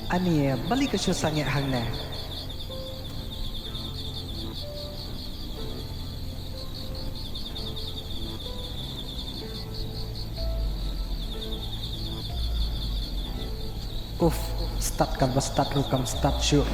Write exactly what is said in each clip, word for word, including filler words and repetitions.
Ani, balei ka shu sangeh hangne? Uff, start kan ba start ruh kam start shuh.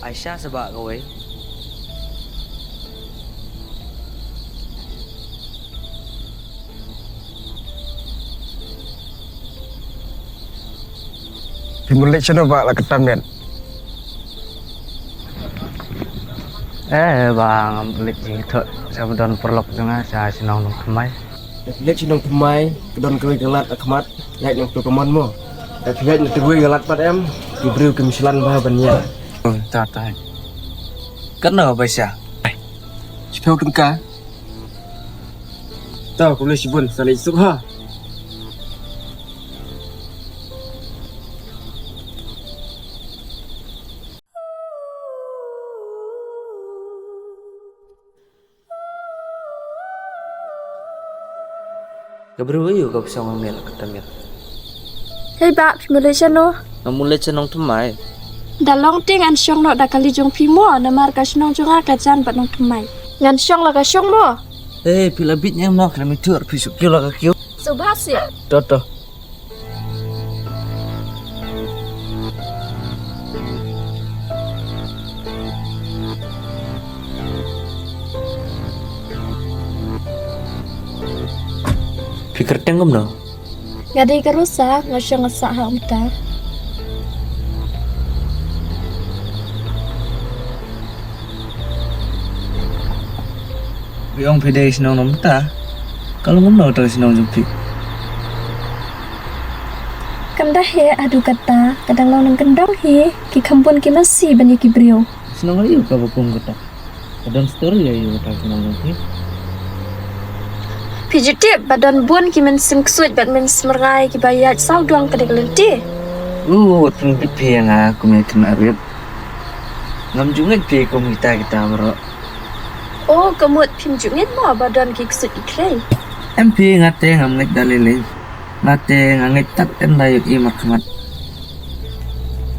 Aisha, sa ba kawei. Phi mut leit shano ba la kynta miet? Eh, ba ngam leit jingthoh, sa ba don paralok jong nga sha shnong Nongthymmai. Leit sha Nongthymmai, ka don kawei ka lad ha khmat, ïaid na kato ka mon mo. Ïaid na kato kawei ka lad pat em, ki briew kim shlan bha ban ïaid. Oh, ta ta. Katno ba sha? Shiphew tyngka. To, khublei shibun, sa leit suk ha. Ka briew aïu kaba shong hangne la kata miet? Hei bah, phi mut leit shano? Nga mut leit sha Nongthymmai. Da long te ngan shong noh da kali jong phi mo, namar ka shnong jong nga ka jan bad Nongthymmai. Ngan shong la ka shong mo. Hei, phi la bit ñiang noh, khlem ithuh phi shu kiew la ka kiew. Sngewbha seh. To to. Phi kyrteng kumno? Nga dei ka Rosa, nga shong nga sah ha Umta. Phi ong phi dei shnong Umta. Ka long kumno uta u shnong jong phi? Kam da heh haduh katta, ka dang long nongkyndong hi, ki kham bun ki masi ban ïa ki briew. Shnong aïu kaba kum kata? Ka don story aïu kata ka shnong jong phi? Phi ju tip ba don bun ki mynsiem ksuid bad mynsiem rngai kiba ïaid sawdong ka dei ka lynti. Uh, wat pynbit phi ïa nga kum ïa khynnah rit. Ngam ju ngeit phi kum kita kita baroh. Oh, ka mut phim ju ngeit mo ba don ki ksuid ki khlei? Em phi, nga te ngam ngeit da lei lei. Nga te nga ngeit tat, em da ïohi markhmat.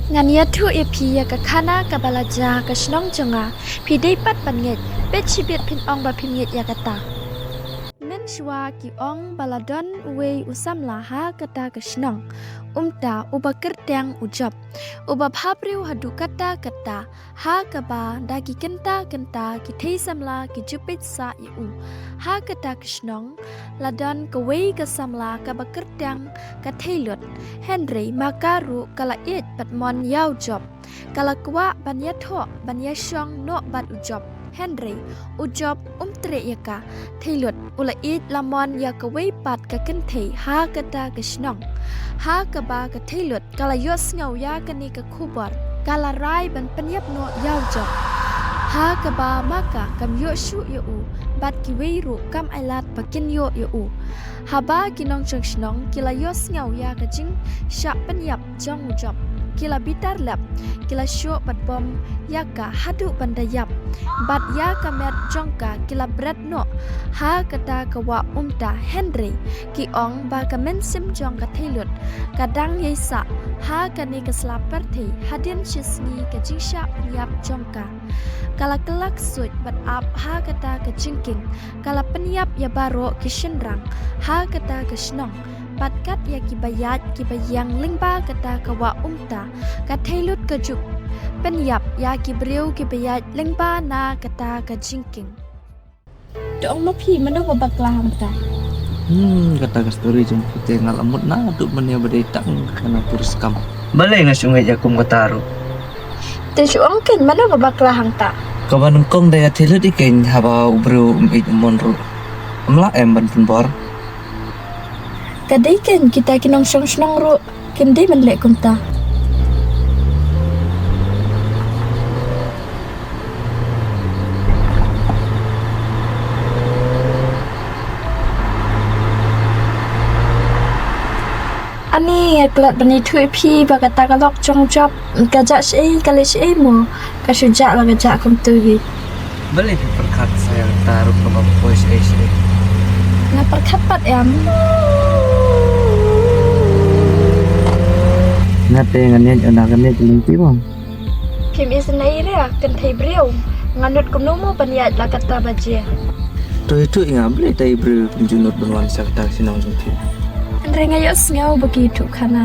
Ngan ïathuh ïa phi ïa ka khana kaba la jia ha ka shnong jong nga. Phi dei pat ban ngeit, bad shibit phin ong ba phim ngeit ïa kata. Mynshuwa ki ong ba la don uwei u samla ha kata ka shnong Umta, uba kyrteng u Jop, uba bhabriew haduh katta katta. Ha kaba da ki kynta kynta ki thei samla ki ju peit sah ïa u. Ha kata ka shnong la don kawei ka samla kaba kyrteng ka Theilut. Hynrei ma ka ruh ka la ïeit bad mon ïa u Jop. Ka la kwah ban ïathoh ban ïashong noh bad u Jop. Hynrei u Jop um treh ïa ka. Theilut u la ïeit la mon ïa kawei pat ka kynthei ha kata ka shnong. Ha kaba ka Theilut ka la ïohsngew ïa kane ka khubor, ka la rai ban pynïap noh ïa u Jop. Ha kaba ma ka kam ïoh shuh ïa u, bad kiwei ruh kam ailad ba kin ïoh ïa u. Haba ki nongshong shnong ki la ïohsngew ïa ka jingshah pynïap jong u Jop, ki la bitar lep, ki la shoh bad bom ïa ka haduh ban da ïap. Bad ïa ka met jong ka ki la bret noh ha kata ka wah umta, hynrei ki ong ba ka mynsiem jong ka theilut ka dang ïai sah ha kane ka sla pyrthei hadien shi sngi ka jingshah pynïap jong ka. Ka la kylla ksuid bad ap ha kata ka jingkieng, ka la pynïap ïa baroh ki shynrang ha kata ka shnong. Bad kat ïa kiba ïaid kiba ïeng lyngba kata ka wah umta, ka theilut ka ju pynïap ïa ki briew kiba ïaid lyngba na kata ka jingkieng. To ong ma phi, mano ba bakla hangta? Hmm, kata ka story jong phi te nga la mut naduh mynne ba dei tang khana pur skam. Balei nga shu ngeit ïa kum kata ruh? Te shu ong keiñ, mano ba bakla hangta? Kaba nyngkong dei ka theilut i keiñ, haba u briew um ïeit um mon ruh, ym lah em ban pynbor. Ka dei keiñ, kita ki nongshong shnong ruh kin dei ban leh kumta. Ani, nga klet ban ïathuh ïa phi ba kata ka lok jong Job ka jah shaei, ka leh shaei mo. Ka shu jah la ka jah kumta hi. Balei phi pyrkhat sa ïa kata ruh kaba poi shaei shaei? Nga pyrkhat pat em. Nga te ngan ïaid ïa na kane ka lynti mo. Phim isynei re, kynthei briew. Nga nud kumno mo ban ïaid la kata ba jia. To ïathuh ïa nga balei tai briew kim ju nud ban wan sha kata ka shnong jong phi. Hynrei nga ïohsngew ba ki ïathuh khana.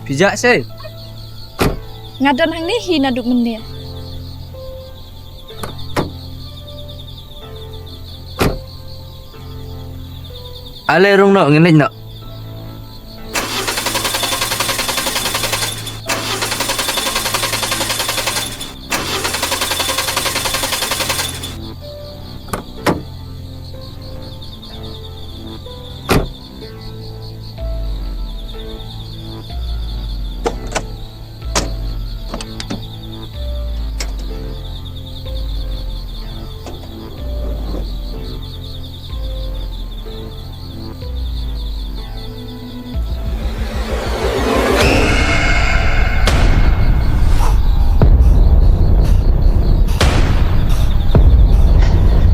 Phi jah shaei? Nga don hangne hi naduh mynne. Ale rung noh, ngin leit noh.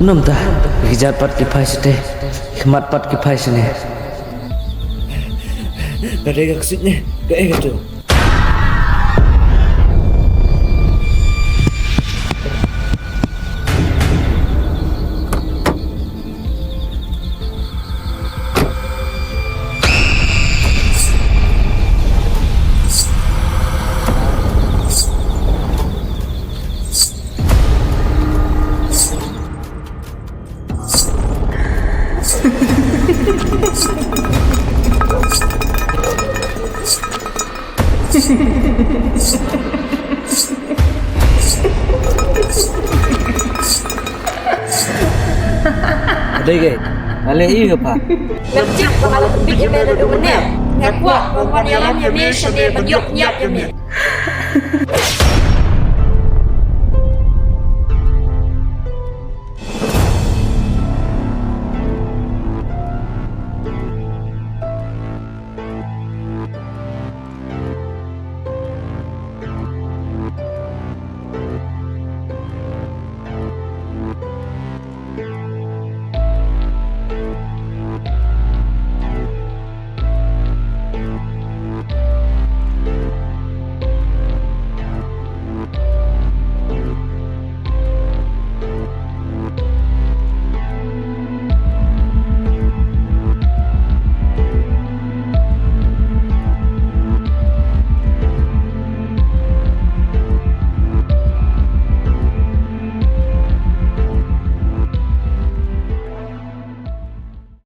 Namta, ki jat pat ki phai shatei, ki mat pat ki phai shane. Ka dei ka ksut ne, ka eh ka tu. Dei, ale ïa pha. Ngam tip ba nga la pynbit ïa me naduh mynne. Nga kwah ba wan ïalam ïa me shane ban ïoh pynïap ïa me.